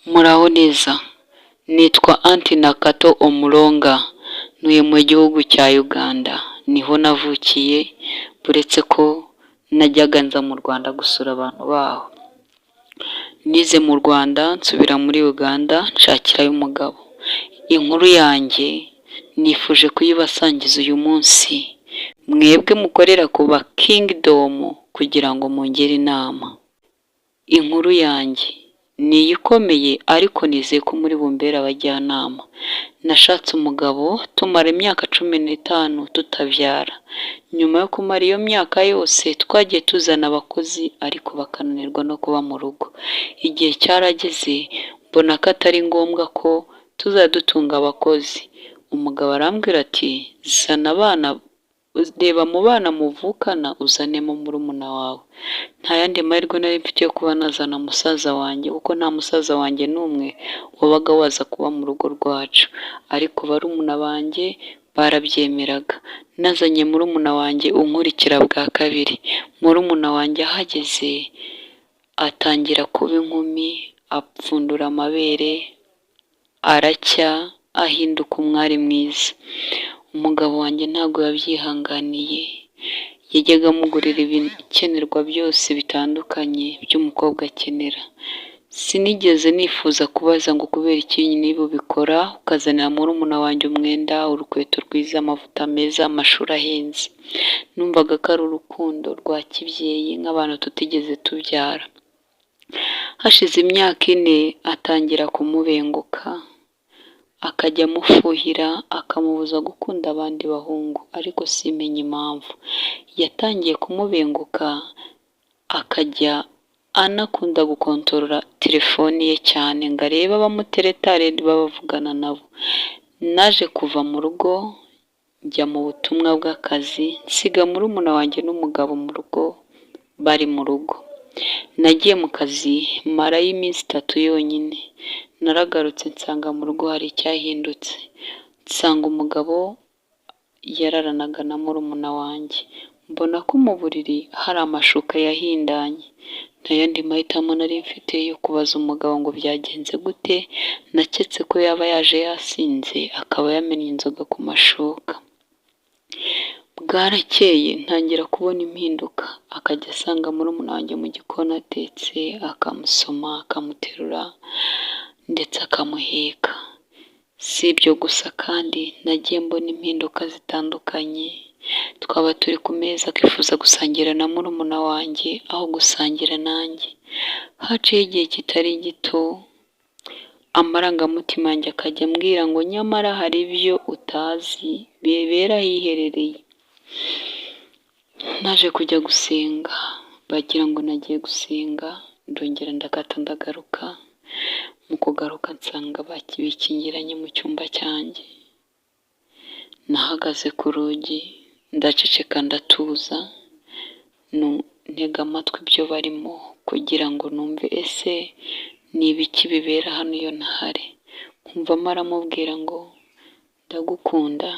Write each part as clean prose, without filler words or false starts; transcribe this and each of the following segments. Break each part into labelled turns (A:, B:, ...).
A: Muraho neza, nitwa Anti Nakato Omulonga, ntuye mu gihugu cya Uganda, niho navukiye uretse ko najyaga nza mu Rwanda gusura abantu baho. Nize mu Rwanda nsubira muri Uganda nshakirayo umugabo. Inkuru yanjye nifuje kuyibasangiza uyu munsi, mwebwe mukorera ku ba Kingdom kugira ngo mungire inama. Inkuru yanjye ni ikomeye ariko nizeye ko muri bumbere abajyanama. Nashatse umugabo tumara imyaka 15 tutabyara. Nyuma yo kumara iyo myaka yose twagiye tuzana abakozi ariko bakananirwa no kuba mu rugo. Igihe cyarageze mbona ko atari ngombwa ko tuzajya dutunga abakozi. Umugabo arambwira ati zana abana, reba mu bana muvukana uzanemo murumuna wawe. Nta yandi mahirwe nari mfite yo kuba nazana musaza wanjye kuko nta musaza wanjye n'umwe wabaga waza kuba mu rugo rwacu, ariko barumuna banjye barabyemeraga. Nazanye murumuna wanjye unkurikira bwa kabiri. Murumuna wanjye ahageze atangira kuba inkumi, apfundura amabere, aracya, ahinduka umwari mwiza. Umugabo wanjye ntabwo yabyihanganiye, yajyaga amugurira ibikenerwa byose bitandukanye by'umukobwa akenera. Sinigeze nifuza kubaza ngo kubera iki niba ubikora, ukazanira murumuna wanjye umwenda, urukweto rwiza, amavuta meza, amashuri ahenze. Numvaga ko ari urukundo rwa kibyeyi nk'abantu tutigeze tubyara. Hashize imyaka 4 atangira kumubenguka, akajya amufuhira, akamubuza gukunda abandi bahungu ariko simenye impamvu. Yatangiye kumubenguka akajya anakunda gukontorora telefoni ye cyane ngo arebe abamutereta arebe abavugana nabo. Naje kuva mu rugo njya mu butumwa bw'akazi, nsiga murumuna wanjye n'umugabo mu rugo bari mu rugo. Nagiye mu kazi marayo iminsi 3 yonyine. Naragarutse nsanga mu rugo hari icyahindutse. Nsanga umugabo yararanaga na murumuna wanjye. Mbona ko mu buriri hari amashuka yahindanye. Nta yandi mahitamo nari mfite yo kubaza umugabo ngo byagenze gute, naketse ko yaba yaje yasinze akaba yamennye inzoga ku mashuka. Bwarakeye ntangira kubona impinduka, akajya asanga murumuna wanjye mu gikoni atetse, akamusoma, akamuterura ndetse akamuheka. Si ibyo gusa kandi nagiye mbona impinduka zitandukanye, twaba turi ku meza akifuza gusangira na murumuna wanjye aho gusangira nanjye. Haciyeho igihe kitari gito, amarangamutima yanjye akajya ambwira ngo nyamara hari ibyo utazi bibera ahiherereye. Naje kujya gusenga, bagira ngo nagiye gusenga, ndongera ndakata ndagaruka, mu kugaruka nsanga bikingiranye mu cyumba cyanjye. Nahagaze ku rugi ndaceceka ndatuza, ntega amatwi ibyo barimo kugira ngo numve ese ni ibiki bibera hano iyo ntahari. Nkumvamo aramubwira ngo ndagukunda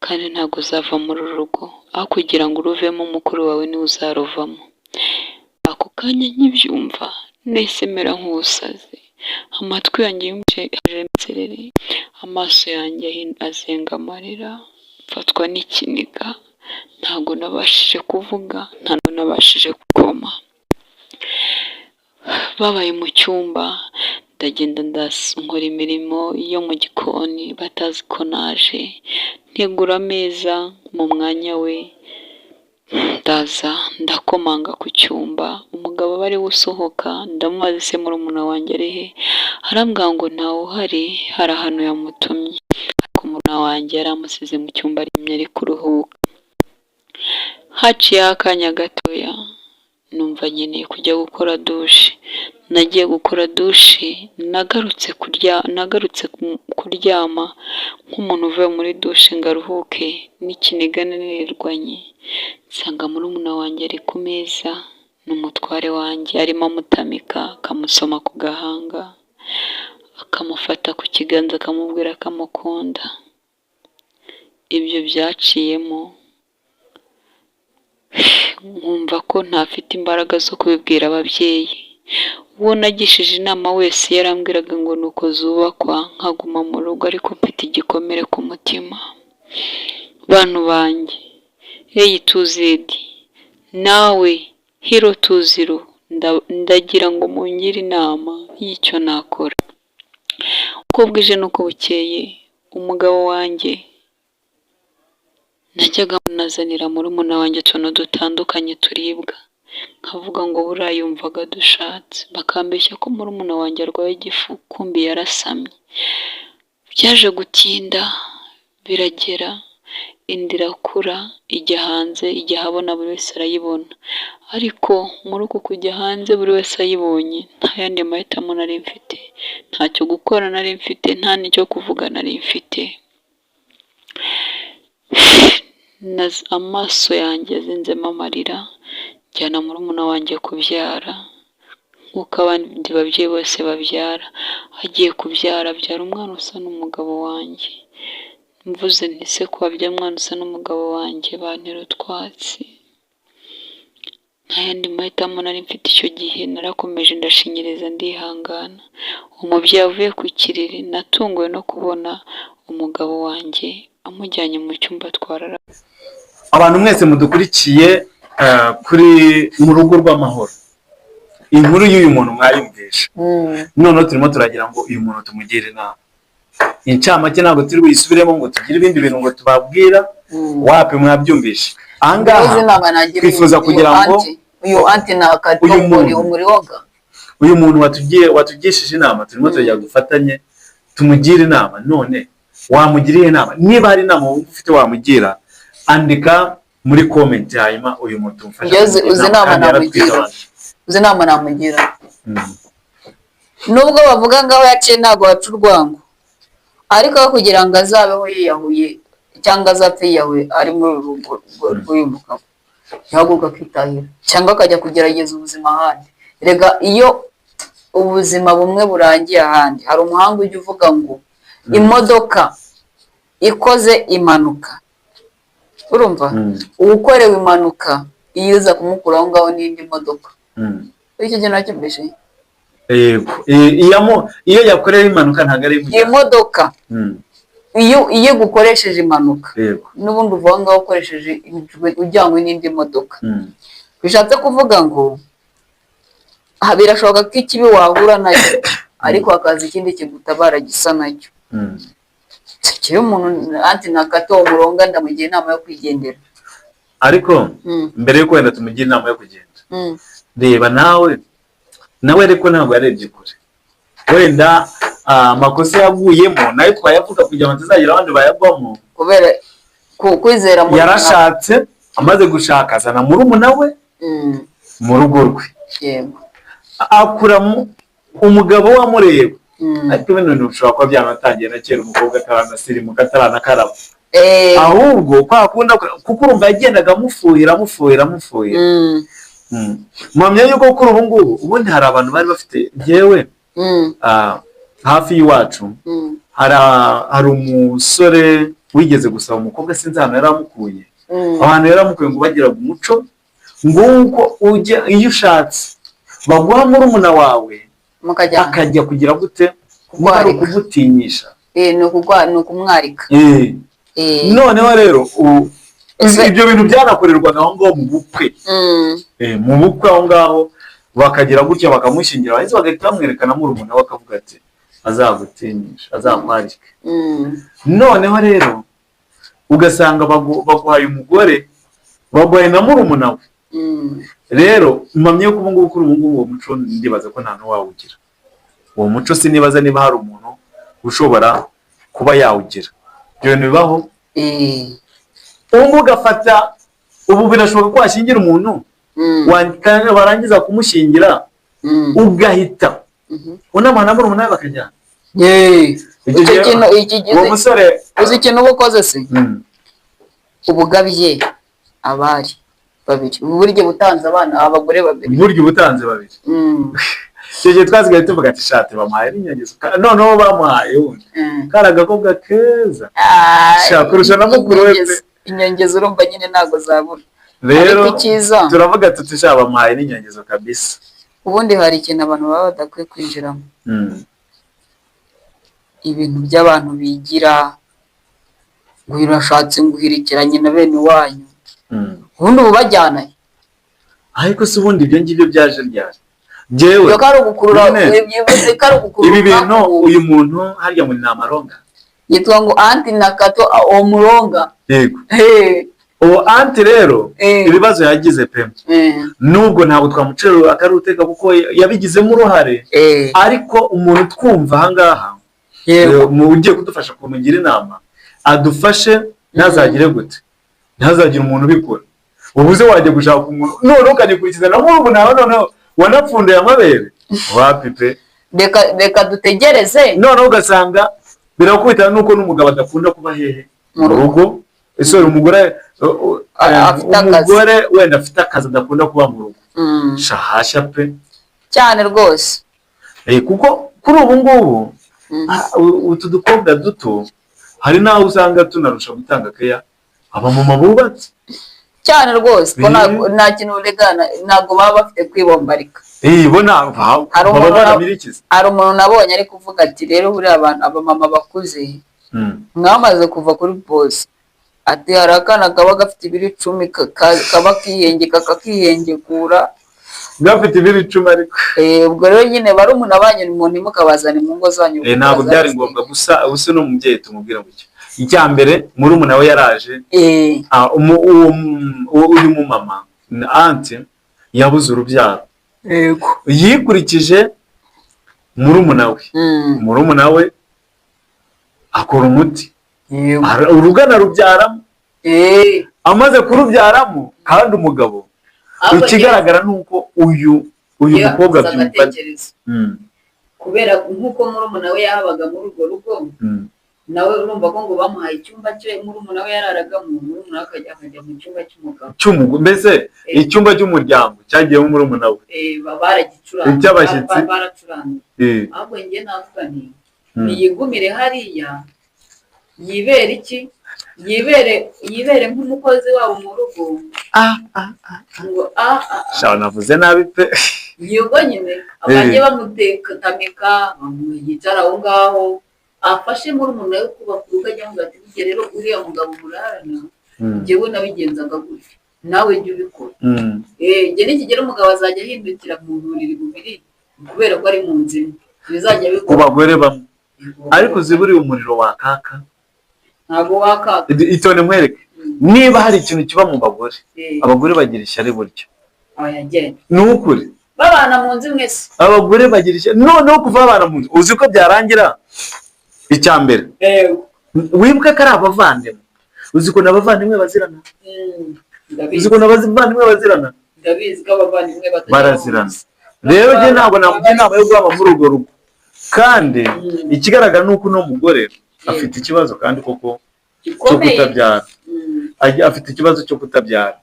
A: kandi ntabwo uzava muri uru rugo, aho kugira ngo uruvemo mukuru wawe niwe uzaruvamo. Ako kanya nkibyumva nahise mera nk'usaze, amatwi yanjye yumvise insereri, amaso yanjye azenga amarira, mfatwa n'ikiniga, ntabwo nabashije kuvuga, ntabwo nabashije gukoma. Babaye mu cyumba, ndagenda nkora imirimo yo mu gikoni batazi ko naje, ntegura ameza mu mwanya we, ndaza ndakomanga ku cyumba, umugabo aba ariwe usohoka, ndamubaza ese murumuna wanjye ari he? Arambwira ngo ntawe uhari, hari ahantu yamutumye. Ariko murumuna wanjye yari amusize mu cyumba aryamye ari kuruhuka. Haciyeho akanya gatoya numva nkeneye kujya gukora dushe. Nagiye gukora dushe, nagarutse kuryama nk'umuntu uvuye muri dushe ngo aruhuke n'ikiniga nirirwanye, nsanga murumuna wanjye ari ku meza n'umutware wanjye arimo amutamika, akamusoma ku gahanga, akamufata ku kiganza akamubwira ko amukunda. Ibyo byaciyemo nkumva ko ntafite imbaraga zo kubibwira ababyeyi. Uwo nagishije inama wese yarambwiraga ngo ni uko zubakwa, nkaguma mu rugo ariko mfite igikomere ku mutima. Bantu banjye, A to Z, nawe Hero to Zero, ndagira ngo mungire inama y'icyo nakora. Uko bwije n'uko bukeye, umugabo wanjye najyaga munazanira murumuna wanjye utuntu dutandukanye turibwa, nkavuga ngo buriya yumvaga dushatse, bakambeshya ko murumuna wanjye arwaye igifu, kumbi yarasamye. Byaje gutinda biragera, inda irakura ijya hanze, ijya ahabona buri wese arayibona, ariko muri uku kujya hanze buri wese ayibonye, nta yandi mahitamo nari mfite, ntacyo gukora nari mfite, nta n'icyo kuvuga nari mfite. Amaso yanjye yazinzemo amarira, njyana murumuna wanjye kubyara nk'uko abandi babyeyi bose babyara, agiye kubyara abyara umwana usa n'umugabo wanjye, mvuze nti ese ko wabyaye umwana usa n'umugabo wanjye bantera utwatsi. Nta yandi mahitamo nari mfite icyo gihe, narakomeje ndashinyiriza ndihangana. Umubyeyi avuye ku kiriri natunguwe no kubona umugabo wanjye amujyanye mu cyumba twarara.
B: Abantu mwese mudukurikiye kuri mu rugo rw'amahoro, inkuru y'uyu muntu mwayumvisha. Noneho turimo turagira ngo uyu muntu tumugire inama. Incamake ntabwo turi buyisubiremo ngo tugire ibindi bintu ngo tubabwira, wapi, mwabyumvishe. Ahangaha
C: Uzi inama nagira
B: twifuza kugira ngo
C: uyu anti na
B: uyu
C: katongori
B: muntu
C: umuriwoga.
B: Uyu muntu watugishije inama, turimo turagira ngo dufatanye tumugire inama. None wamugiriye inama? Niba hari inama wumva ufite wamugira, andika muri comment, hanyuma uyu muntu tumufashe
C: Njye
B: kumugira
C: uzi inama
B: kandi
C: namugira.
B: yaratwisobanuye.
C: Uzi inama namugira? Nubwo bavuga ngo aho yaciye ntabwo waca urwango, ariko aho kugira ngo azabeho yiyahuye cyangwa azapfe yiyahuye ari muri uru rugo rw'uyu mugabo, yahaguruka akitahira cyangwa akajya kugerageza ubuzima ahandi. Rega iyo ubuzima bumwe burangiye ahandi, hari umuhanga ujya uvuga ngo imodoka ikoze impanuka, urumva, uwukorewe impanuka iyo iza kumukura aho ngaho n'indi modoka. Icyo gihe nacyumvise.
B: Yego. Iyo yakorewe impanuka ntabwo ari imujyana.
C: Imodoka iyo igukoresheje impanuka, n'ubundi uva aho ngaho ukoresheje ujyanywe n'indi modoka. Bishatse kuvuga ngo birashoboka ko ikibi wahura nacyo, ariko hakaza ikindi kigutabara gisa nacyo. Kiri umuntu anti nakato umuronga, ndamugira inama yo kwigendera.
B: Ariko mbere yuko wenda tumugira inama yo kugenda, reba nawe ariko ntabwo yarebye kure. Wenda amakosa yaguyemo nayo twayavuga kugira ngo tuzagira abandi bayagwamo.
C: Kubera kwizera muri
B: Yarashatse, amaze gushaka azana murumuna we mu rugo rwe. Akura umugabo we amureba. Ariko bino bintu bishobora kuba byanatangiye na kera, umukobwa ataranasirimuka, ataranakaraba. Ahubwo kwa kundi kuko urumva yagendaga amufuhira, amufuhira, amufuhira. Mpamya yuko kuri ubu ngubu ubundi hari abantu bari bafite, njyewe hafi y'iwacu hari umusore wigeze gusaba umukobwa, sinzi ahantu yari amukuye. Ahantu yari amukuye ngo bagiraga umuco ngo uko ujya iyo ushatse baguha murumuna wawe
C: mukajyana.
B: Akajya kugira gute? Niba ari
C: Kukwarika.
B: ukugutinyisha.
C: Ni ukumwarika.
B: Noneho rero ibyo bintu byanakorerwaga aho ngaho mu bukwe. Mu bukwe aho ngaho bakagira gutya bakamushyingira, barangiza bagahita bamwerekana murumuna we, akavuga ati azagutinyisha, azakwarike. Noneho rero ugasanga baguhaye umugore, baguhaye na murumuna we. Rero mpamye ko ubu ngubu, kuri ubu ngubu, uwo muco ndibaza ko nta n'uwawugira uwo muco. Sinibaza niba hari umuntu ushobora kuba yawugira. Ibyo bintu bibaho. Ubu ngubu ugafata, ubu birashoboka ko washyingira umuntu, warangiza kumushyingira ugahita unamuha na murumuna we bakajyana. Icyo
C: Icyo
B: gihe
C: kintu iki
B: uwo musore
C: uzi ikintu uba ukoze se? Ubugabye abari babiri, ubu buryo butanze abana abagore babiri.
B: Burya ubutanze babiri. Icyo gihe twasigaye tuvuga ati shate bamuhaye n'inyangezo. Noneho bamuhaye wundi kari agakobwa keza. Sha, kurusha na mukuru we pe.
C: Inyongezo urumva nyine ntabwo zabura.
B: Rero
C: Ariko icyiza
B: turavuga tuti sha bamuhaye n'inyangezo kabisa.
C: Ubundi hari ikintu abantu baba badakwiye kwinjiramo, ibintu by'abantu bigira ngo urashatse ngo uhirikiranye na bene wanyu, ubundi ubu bajyana he?
B: Ariko se ubundi ibyo ngibyo byaje ryari? Njyewe
C: Iyo ko ari ugukurura,
B: Nyine.
C: bivuze ko ari ugukurura
B: Ibi bintu
C: umwaku.
B: Uyu muntu harya ngo ni Amaronga.
C: Yitwa ngo Anti Nakato Omuronga.
B: Yego.
C: Hey.
B: Uwo anti rero, ibibazo yagize pe, nubwo ntabwo twamucira akaruteka kuko yabigizemo uruhare, ariko umuntu twumva ahangaha, mu ugiye kudufasha kumugira inama, adufashe ntazagire gute, ntazagire umuntu ubikora. Ubuze wajya gushaka umuntu noneho ukagikurikiza na murumuna wawe, noneho wanapfunduye amabere, wapi pe.
C: Reka dutegereze.
B: Noneho ugasanga birakubitana nuko n'umugabo adakunda kuba hehe?
C: Mu
B: Mu rugo. Ese umugore
C: Afite akazi.
B: Umugore wenda afite akazi, adakunda kuba mu rugo. Shahashya pe.
C: Cyane rwose.
B: Kuko kuri ubu ngubu, utu dukobwa duto hari n'aho usanga tunarusha gutanga keya abamama bubatse.
C: Cyane rwose ko nta kintu rega ntabwo baba bafite kwibombarika.
B: Bo
C: Hari
B: baba
C: umuntu
B: baramirikiza.
C: Hari umuntu nabonye ari kuvuga ati: "Rero buriya abantu, abamama bakuze, mwamaze kuva kuri pause." Ati: "Hari akana kaba gafite ibiro 10, kaba kihengeka kakihengekura."
B: Gafite ibiro 10 ariko.
C: Ubwo rero nyine barumuna banyu umuntu ntimukabazane mu ngo zanyu.
B: Ntabwo byari ngombwa gusa. Ubu n'umubyeyi tumubwira gutya, icya mbere murumuna we yaraje. Uyu mumama anti yabuze urubyaro. Yikurikije murumuna we. Murumuna we akora umuti. Urugana rubyaramo. Amaze kurubyaramo kandi umugabo,
C: Ahubwo
B: ikigaragara ni uko uyu
C: njyewe
B: mukobwa
C: gusa
B: abyumva.
C: agatekerezo. Kubera nk'uko murumuna we yahabaga muri urwo rugo, nawe urumva ko ngo bamuhaye icyumba cye murumuna we yararagamo, murumuna we akajya mu cyumba cy'umugabo.
B: Mbese icyumba cy'umuryango cyagiyemo murumuna we.
C: Baragicuranze.
B: Icy'abashyitsi.
C: Baracuranze. Ahubwo njye navuga nti niyigumire hariya, yibere iki, yibere nk'umukozi wabo mu rugo, ngo a a a.
B: Sha, navuze nabi pe.
C: Yego nyine, abajye bamutekamika, yicara aho ngaho afashe murumuna we kubaka urugo, ajya avuga ati: "Burya rero uriya mugabo murarana, njyewe nabigenzaga gutya, nawe jya ubikora." Njye nikigera umugabo azajya ahindukira mu buriri bubiri kubera ko ari mu nzu imwe, bizajya
B: Ku
C: bikora.
B: bagore bamwe ariko uzi buriya umuriro wakaka.
C: Ntabwo wakaka.
B: Itonde nkwereke, niba hari ikintu kiba mu bagore, abagore bagira ishyari burya.
C: Oya, genda.
B: Ni ukuri.
C: Babana mu nzu imwe se?
B: Abagore bagira ishyari, noneho kuva babana mu nzu, uzi ko byarangira icya mbere, wibuke ko ari abavandimwe. Uzi ukuntu abavandimwe bazirana?
C: Ndabizi.
B: Uzi ukuntu abavandimwe bazirana?
C: Ndabizi ko abavandimwe batajya
B: Barazirana. Rero njye ntabwo namugira inama yo guhama muri urwo rugo, kandi ikigaragara ni uko uno mugore afite ikibazo kandi koko cyo
C: gikomeye.
B: kutabyara. Afite ikibazo cyo kutabyara,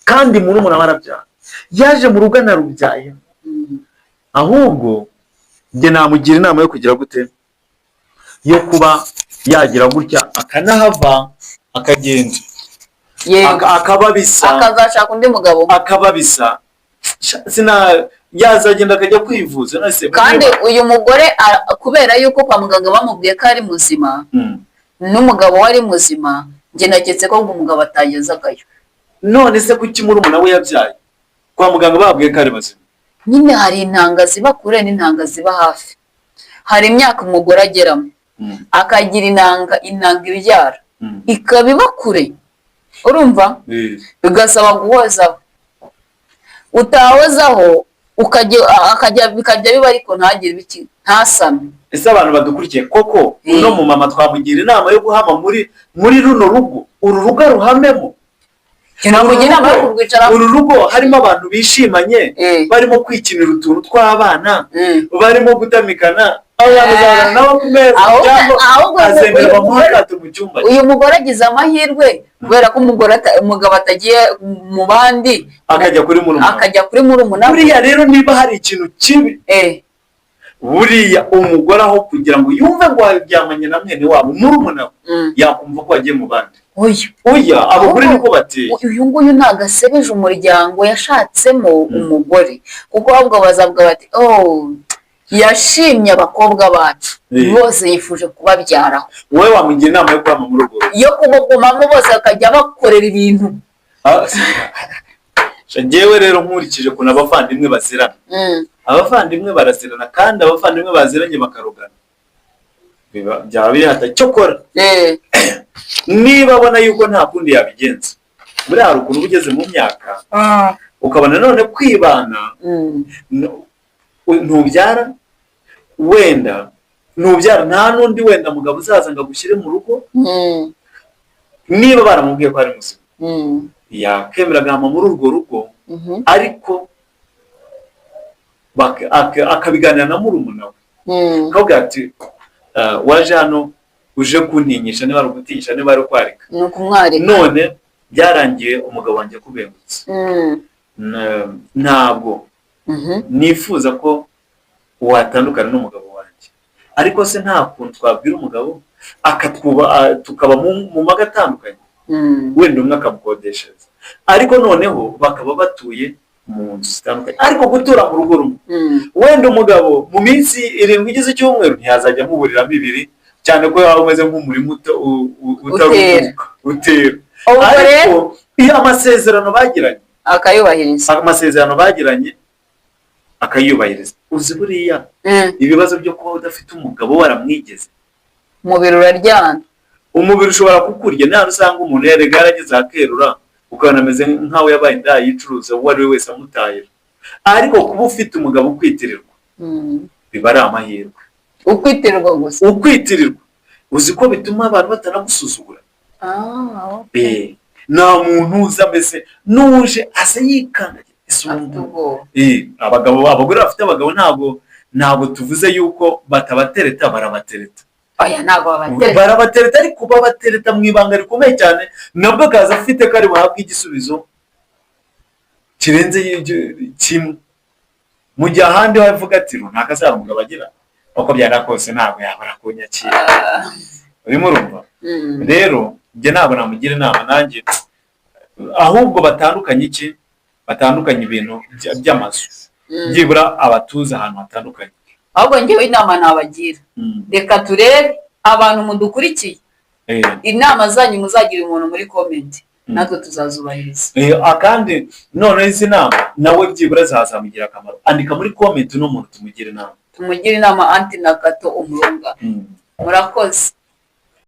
B: kandi murumuna we arabyara, yaje mu rugo anarubyaye. Ahubwo njye namugira inama yo kugira gute, yo kuba yagira gutya akanahava akagenda. Akaba bisa
C: Akazashaka undi mugabo.
B: Akaba bisa sina yazagenda akajya kwivuza nase.
C: Kandi uyu mugore kubera yuko kwa muganga bamubwiye ko ari muzima, n'umugabo we ari muzima, njye naketse ko ngo umugabo atagezagayo.
B: None se kuki murumuna we yabyaye kwa muganga babwiye ko ari bazima?
C: Nyine hari intanga ziba kure n'intanga ziba hafi. Hari imyaka umugore ageramo akagira intanga ibyara ikaba iba kure, urumva? Bigasaba guhozaho, utahozaho ukajya akajya bikajya biba, ariko ntagire ibiki, ntasame.
B: Ese abantu badukurikiye koko, uno mumama twamugira inama yo guhama muri runo rugo, uru rugo aruhamemo?
C: Namugira inama yo kurwicaramo.
B: Uru rugo harimo abantu bishimanye, barimo kwikinira utuntu tw'abana, barimo gutamikana, abo bantu uzabana nabo ku meza, cyangwa
C: Ahubwo
B: azemera
C: uyu
B: bamuhe akato mu cyumba cye?
C: Uyu mugore agize amahirwe kubera ko umugabo atagiye mu bandi,
B: Akajya kuri murumuna we.
C: akajya kuri murumuna we.
B: Buriya rero niba hari ikintu kibi, Buriya umugore aho kugira ngo yumve ngo waryamanye na mwene wabo, murumuna we, yakumva ko wagiye mu bandi.
C: Oya.
B: Oya, abagore niko bateye.
C: Uyu nguyu ntabwo asebeje umuryango yashatsemo umugore, kuko ahubwo bazavuga bati: "Oh, yashimye abakobwa bacu bose, yifuje kubabyaraho."
B: Wowe wamugira inama yo kurama muri urwo rugo?
C: Yo kubagumamo bose, bakajya bakorera ibintu.
B: Ah, njyewe rero nkurikije ukuntu abavandimwe bazirana, abavandimwe barazirana, kandi abavandimwe baziranye bakarogana, byaba biri hata. Cyokora niba abona yuko nta kundi yabigenza, buriya hari ukuntu uba ugeze mu myaka ukabona none kwibana, ntubyara, wenda ntubyara, nta n'undi wenda mugabo uzaza ngo agushyire mu rugo. Niba baramubwiye ko ari muzima, yakemera agahama muri urwo rugo, ariko akabiganira na murumuna we, akavuga ati: "Ah, waje hano uje kuntinyisha, niba ari ugutinyisha, niba ari ukwarika."
C: Ni ukumwarika.
B: None byarangiye umugabo wanjye akubengutse. Ntabwo nifuza ko watandukana n'umugabo wanjye, ariko se nta kuntu twabwira umugabo akatwuba, tukaba mu mago atandukanye, wenda umwe akamukodeshereza, ariko noneho bakaba batuye mu nzu zitandukanye, ariko gutura mu rugo rumwe, wenda umugabo mu minsi 7 igize icyumweru ntiyazajya amuburiramo ibiri, cyane ko yaba umeze nk'umurima utaruhuka utera."
C: Ubwo rero
B: Ariko iyo amasezerano bagiranye
C: akayubahiriza.
B: Amasezerano bagiranye akayubahiriza. Uzi buriya ibibazo byo kuba udafite umugabo waramwigeze?
C: Umubiri uraryana.
B: Umubiri ushobora kukurya. Nta usanga umuntu yarega yarageze akerura, ukabona ameze nk'aho yabaye indaya yicuruza, uwo ari we wese amutahira. Ariko kuba ufite umugabo ukwitirirwa biba ari amahirwe.
C: Ukwitirirwa gusa?
B: Ukwitirirwa, uzi ko bituma abantu batanagusuzugura?
C: Ah, okay.
B: Nta muntu uza, mbese n'uje aza yikandagira. Ese ubu
C: Afite
B: ngubu
C: ubwoba.
B: Abagabo, abagore bafite abagabo, ntabwo tuvuze yuko batabatereta, barabatereta.
C: Oya, ntabwo babatereta.
B: Barabatereta, ariko babatereta mu ibanga rikomeye cyane, nabwo akaza afite ko ari buhabwe igisubizo kirenze kimwe, mu gihe ahandi we avuga ati: "Runaka se hari umugabo agira? Uko byara kose ntabwo yabura kunyakira." Urimo urumva? Rero njye ntabwo namugira inama nanjye, ahubwo batandukanye iki, batandukanye ibintu by'amazu, byibura abatuza ahantu hatandukanye.
C: Ahubwo njyewe inama nabagira, reka turebe abantu mudukurikiye, inama zanyu muzagira umuntu muri comment, natwe tuzazubahiriza.
B: Akandi noneho izi nama nawe byibura zazamugira akamaro. Andika muri comment uno muntu tumugire inama.
C: Tumugire inama, anti na gato umurunga. Murakoze.